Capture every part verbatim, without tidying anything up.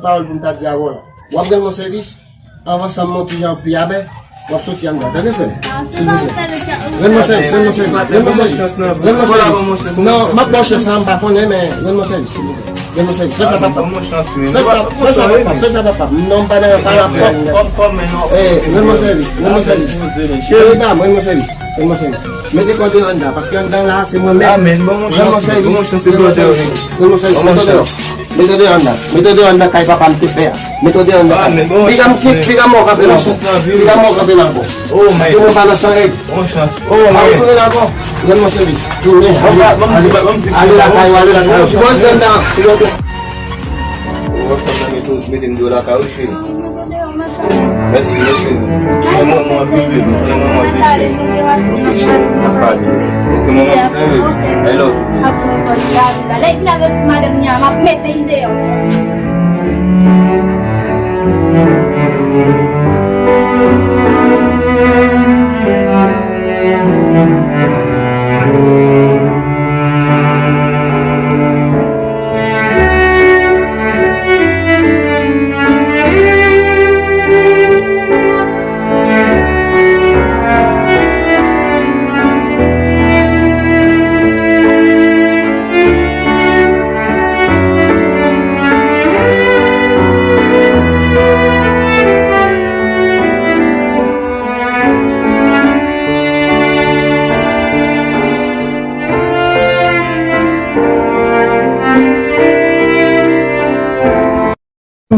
Pawòl pou m ta di avè w la. W ap rann mwen sèvis, anvan sa m monte jan pi abè, w ap soti anndan. Tande, frè m? Silvouplè. Rann mwen sèvis, rann mwen sèvis, rann mwen sèvis. Rann mwen sèvis. Non, m ap ba w chans la, m pa konnen, men rann mwen sèvis, silvouplè. Rann mwen sèvis. Fè sa, papa. Fè sa, fè sa, papa. Fè sa, papa. Non, m pa nan, pa nan pwòp. Eh, rann mwen sèvis, rann mwen sèvis. Cheri pa m, rann mwen sèvis. Rann mwen sèvis. Mete kò deyò anndan, paske anndan la, se mwen menm. Rann mwen sèvis. Rann mwen sèvis. Rann mwen sèvis. Mete kò deyò anndan. Mete w deyò anndan kay papa m te fè a. Mete w deyò anndan kay. Piga m, piga m wè w kanpe la ankò. Piga m wè w kanpe la ankò. Se mwen pa nan san règ. Pa retounen la ankò. Rann mwen sèvis. Tounen. Ale, ale lakay ou, ale lakay ou. Piga w anndan. Piga w anndan. Mete m deyò lakay ou, cheri. Mèsi, mèsi. Mwen, mwen, mwen, anpil, baby. Mwen, mwen, mwen, anpil, cheri. Ok, cheri. N ap pale. Ok, mwen, mwen, anpil, baby. I love you, baby. Lè vin avèk madanm li a, m ap mete l deyò.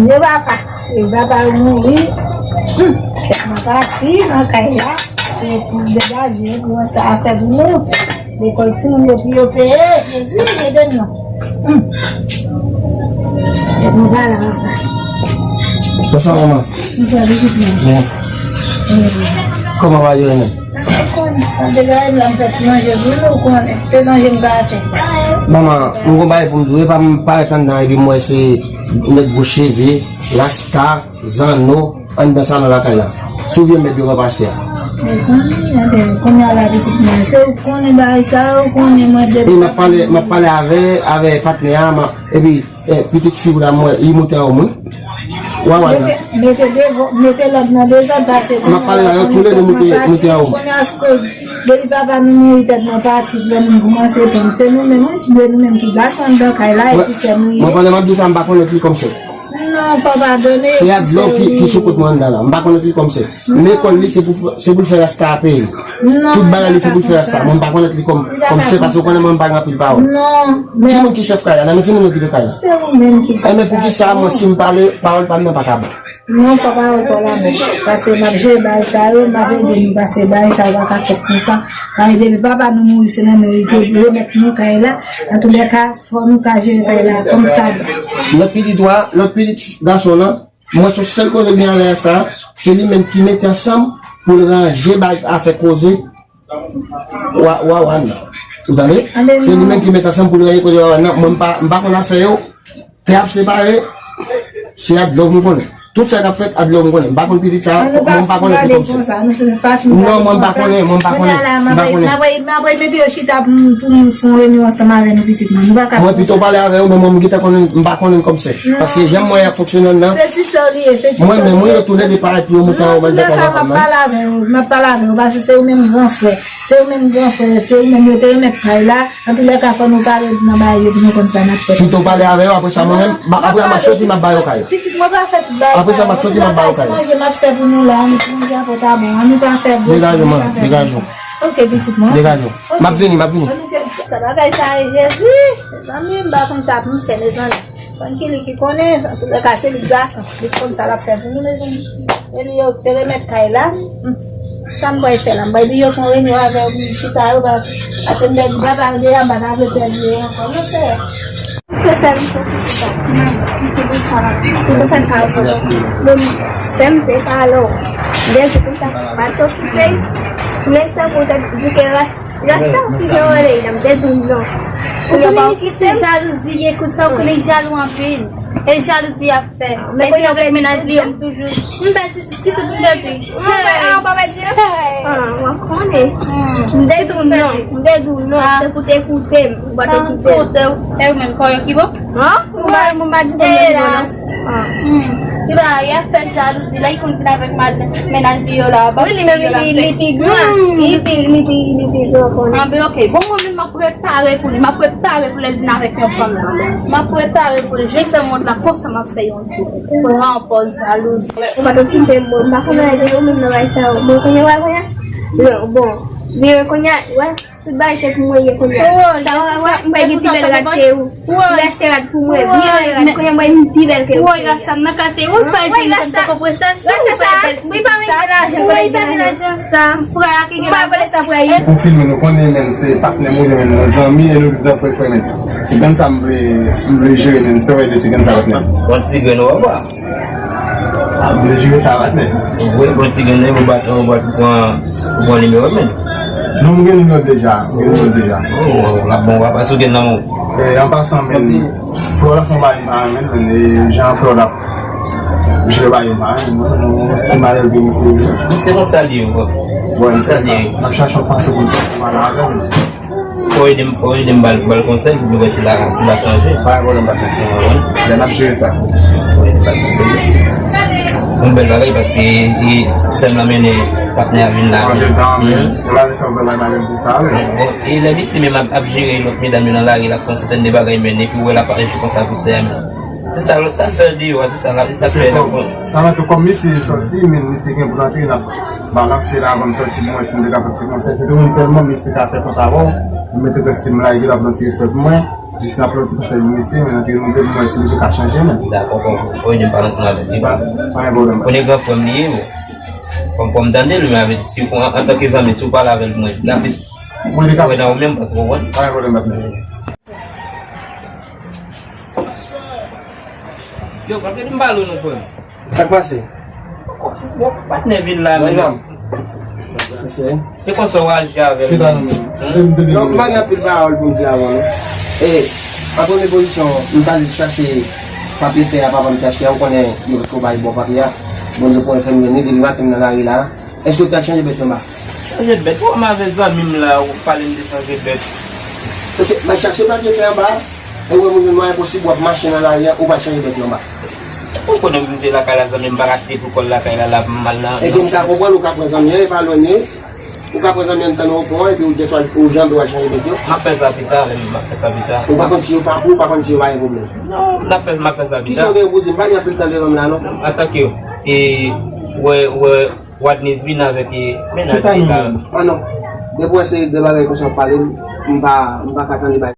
Yo papa, yo papa yo mouri. Mwen pati nan kay la, se pou degaje, pou wè sa a fè pou nou. Lekòl timoun yo pou yo peye, Jezi, ede m non. Mwen pa la, papa. Bonswa, manman. Bonswa, pitit mwen. Byen. Kòman va yo, René? Ou konnen, m ap degaje m la, m fè ti manje pou nou, ou konnen. Se manje m ka fè. Manman, m gon bagay pou m di w, e pa m parèt anndan epi m wè se nèg gwo cheve, rasta, zanno, anndan salon lakay la. Si w vle m mèt yo pa achte a. Mezanmi, anben, kounye a la pitit mwen, se ou k konnen bagay sa yo, ou konnen mwen de. E m ap pale, m ap pale avè, avè patnè a, m ap, epi Eh, pitit fi w la, mwen, li moute a ou mwen. Wawa la. Mete, mete devo-, mete lòd nan dezòd, pase. M ap pale la, yo tou le de moute, moute a ou mwen. Kounye a, kounye a, depi papa nou mouri, tèt mwen pati, timoun kòmanse pran. Se nou menm, wi, de nou menm ki gason anndan kay la, e ti sè nou ye. Mwen, pandan m ap di sa, m pa konnet li kòm sè. Non, fò padone. Se Adlove ki, ki sou kont mwen anndan la. M pa konnet li kòm sè. Lekòl li, se pou fè, se pou l fè rasta a peye. Tout bagay li, se pou l fè rasta. Mwen, m pa konnet li kòm, kòm sè, paske w konnen mwen, m pa gen anpil pawòl. Ki moun ki chèf kay la? Nan men ki moun yo kite kay la? Se ou menm ki. Enben, poukisa mwen, si m pale, pawòl pa m nan pa ka bon? Non, fò pawòl pa w la bon. Paske m ap jere bagay sa yo, m ap ede nou, paske bagay sa yo pa ka fèt konsa. Paske depi papa nou mouri, se nan men li te remèt nou kay la. Antouka, fò nou ka jere kay la kòm sa dwa. Lòt pitit ou a, lòt pitit gason w lan, mwen se sèl koze m gen avè rasta a, se li menm ki mete ansanm pou l ranje bay afè koze wa, wa, wa nan. Ou tande? Se li menm ki mete ansanm pou l ranje koze wa, wa nan. Mwen, m pa, m pa konn afè yo. Tè ap separe, se Adlove m konnen. Tout sa k ap fèt, Adlove m konnen. M pa konn pitit sa, mwen, m pa konn li kòm sè. Non, mwen, m pa konnen, mwen, m pa konnen, m pa konnen. M ap mete yo chita pou nou, pou nou fè yon reyinyon ansanm avè nou pitit mwen. Nou pa ka. Mwen pito pale avè yo, men mwen, m gentan konnen, m pa konnen l kòm sè. Paske jan m wè y ap fonksyone anndan. Se ti sè w li ye, se ti sè w li ye. Mwen, men mwen, yo tou le de parèt pou yo moute a ou, mwen, antouka, m ap pale avè yo, m ap pale avè yo, paske se ou menm gran frè. Se ou menm gran frè, se ou menm yo te remèt kay la. Antoulèka, fò nou pale nan bagay yo pou nou konn sa n ap fè. Pito pale avè yo, apre sa, mwen menm, apre a, m ap soti, m ap ba yo kay. Pitit mwen pa fè tout bagay sa. Apre sa, m ap soti, m ap ba yo kay. Manje m ap fè pou nou la, annik manje a pòt a bon, annik pa fè gwo. Degaje w, manmi, degaje w. Ok, pitit mwen. Degaje w. M ap vini, m ap vini. Annik sa bagay sa ye, Jezi. Mezanmi, m pa konn sa pou m fè, mezanmi. Tranquille ki konnen, antoulèka, se li gason. Li konn sa l ap fè pou nou, mezanmi. E li yo te remèt kay la. Hmm. Sa m pral fè la? M pral di yo fè yon reyinyon avè yo pou chita yo, pa, paske m pèdi papa m deja, m pa ta vle pèdi yo ankò. Non, sè. Se sèl m soti chita. Manman, m te di sa la. M te fè sa ankò. Bon, sè m te pale w. Dèyè konsa, pa t okipe. Men sa pou tèt di ke ras Rasta ki gen anlè l, m te di w non. Ou konnen nèg ki fè jalouzi, ye kout sa, ou konnen jalou anpil. E jalouzi y ap fè. Epi lè w pèdi mennaj li yo, m toujou. M pèdi, ki tout m pèdi. Mwen pa pèdi. Ah, mwen konnen. M te di w non. M te di w non. Se pou te koute m. Ou pa te koute m. Koute w. E ou menm, kò yo ki bon? Hein? Ou pa, ou pa di bon, bon, non. Ah. Hmm. Li pa, y ap fè jalouzi. Lè y konn vin avèk mad-, mennaj li yo la, wi, li menm li, li pi gran. Li pi, li pi, li pi gran konnen. Ah, ben, ok. Bon, mwen menm, m ap prepare pou li. M ap prepare pou lè l vin avèk yon fanm la. M ap prepare pou li. Jan l fè m wont la, konsa m ap fè yon tou. Pran pòz jalouzi. Ou pa t okipe m, bon, m pa konn anyen de ou menm nan bagay sa yo. Bon, kounye a, kounye a. Bon, vire kounye a, wè. Tout bagay se pou mwen ye kounye a. Sa w wè, m bay gen pi bèl rad ke ou. Ou achte rad pou mwen, pi bèl rad. Kounye a m bay gen pi bèl ke ou. Woy, Rasta, m nan kase ou, pa jwenn konn poko prensès. Rasta sa, wi, pa mete lajan, pa mete lajan sa. Frè a ki gen lajan. Pa vòlè sa frè. Ou filme nou konnen, men se patnè m ou ye, men zanmi, e nou tout apre frè, men. Ti grenn sa m vle, m vle jere, men sa w wè de ti grenn sa patnè. Bon ti grenn ou wè. Ah, m vle jere sa patnè. Ou vle pran ti grenn nan, ou bat, ou bat, ou pran, ou pran nimewo men. Non, m gen nimewo deja, m gen nimewo deja. Oh, l ap bon, papa, sou gen nan men w. Eh, an pasan, men, Flora fè yon bagay m pa renmen, men, e jan Flora ap jere bagay yo m pa renmen, mwen, mwen, si m al elve misye. Men se konsa li ye, bro. Se konsa li ye. M ap chache yon fason pou m pale avè l. Fò ede m, fò ede m ba l, ba l konsèy pou m wè si l a, si l a chanje. Pa gen pwoblèm, pa gen pwoblèm. Lè n ap jere sa. Fò ede m ba l konsèy. Yon bèl bagay paske e, sè m lan mennen patnè a vin la. Andedan, men, ou la, se yon bèl bagay pou sa, wi. Bon, e lè misye menm ap, ap jere lòt medam yo nan lari, l ap fè yon sètèn de bagay, men epi ou wè l ap aji konsa pou sè a, men. Se sa, sa l fè deyò a, se sa l ap, se sa l fè nan fon. Sa va tou kòm misye sòti, men misye gen pou l antre, n ap balanse la, ban m sòti pou mwen, si m te ka fè ti konsèy. Se te moun sèlman, misye ka fè kont avè w. M mete prensip m la, epi l ap fè yon ti respè pou mwen. Jis n ap fè yon ti konsèy pou misye, men antre nou de pou mwen, si misye ka chanje, men. Dakò, fò, fò ede m pale ansanm avè l, li pa. Pa gen pwoblèm. Konnen gran frè m li ye, bon. Fò m, fò m tande l, men avè, si, an, antanke zanmi, si w pale avè l pou mwen, l ap plis kwè nan ou menm, paske w konprann. Pa gen pwoblèm, patnè. Yo, pa pede m pale w non, frè m. Sa k pase? Bon, patnè vin la, men. Mwen menm. Se konsa w aji avè m. Chita non, men. Non, m pa gen anpil pawòl pou m di avè w non. E, an premye pozisyon, m t al chache papye fè a, papa m te achte a, ou konnen yo poko bay bon papye a. Bon, yo pran fè m jwenn li depi maten m nan lari la. Èske w t al chanje bèt yo anba? Chanje bèt? Ou wè m avè zanmi m la, ou pale m de chanje bèt. Se, se, m al chache papye fè anba, e ou wè moun yo nwa enposib, w ap mache nan lari a, ou pral chanje bèt yo anba. Ou konnen m te lakay la, zanmi m, m pa ka kite pou kòl lakay la, la pou m al nan. Ebyen, m ka konprann, ou ka pran zanmi an, e pa lwen li ye. Ou ka pran zanmi an, tann ou pran, epi ou deswa, ou janbe, w al chanje bèt yo. M ap fè sa pita, men m ap fè sa pita. Ou pa konn si yo pa pou, ou pa konn si yo pa gen pwoblèm. Non, m ap fè, m ap fè sa pita. Kisa w gen pou di m? Pa gen anpil tan devan m la, non. Antanke, e, wè, wè, Wadnis vin avèk, e, mennaj li la. Ah non. Depi w wè se de bagay konsa w ap pale m, m pa, m pa ka tande bagay.